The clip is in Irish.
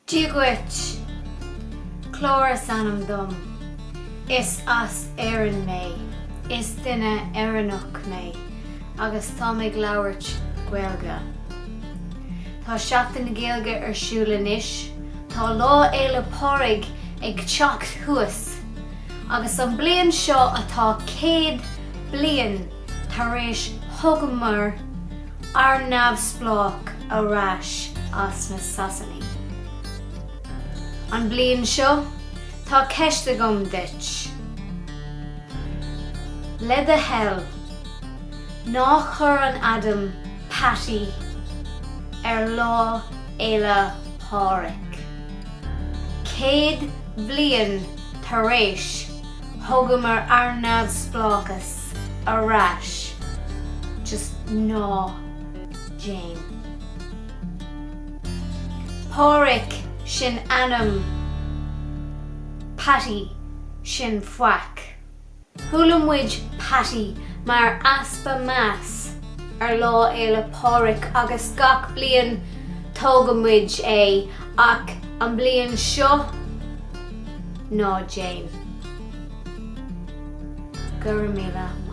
Dia dhuit! Clár is ainm dom. Is as Éirinn mé. Is duine Éireannach mé agus táim ag labhairt Gaeilge. Tá Seachtain na Gaeilge ar siúl anois. Tá Lá Fhéile Pádraig ag teacht thuas agus an bliain seo atá 100 bliain tar éis thugamar ár neamhspleách ar ais as na Sasanaigh. An bliain seo, tá ceist agam duit. Le do thoil, ná cuir an ainm Patty ar Lá Fhéile Pádraig. 100 bliain tar éis Thugamar ár neamhspleáchas ar ais, just ná déan. Pádraig sin ainm, Patty sin faic. Chuala muid Patty mar easpa meas ar Lá Fhéile Pádraig agus gach bliain tógaimid é ach an bliain seo, Ná déan. Go raibh míle maith.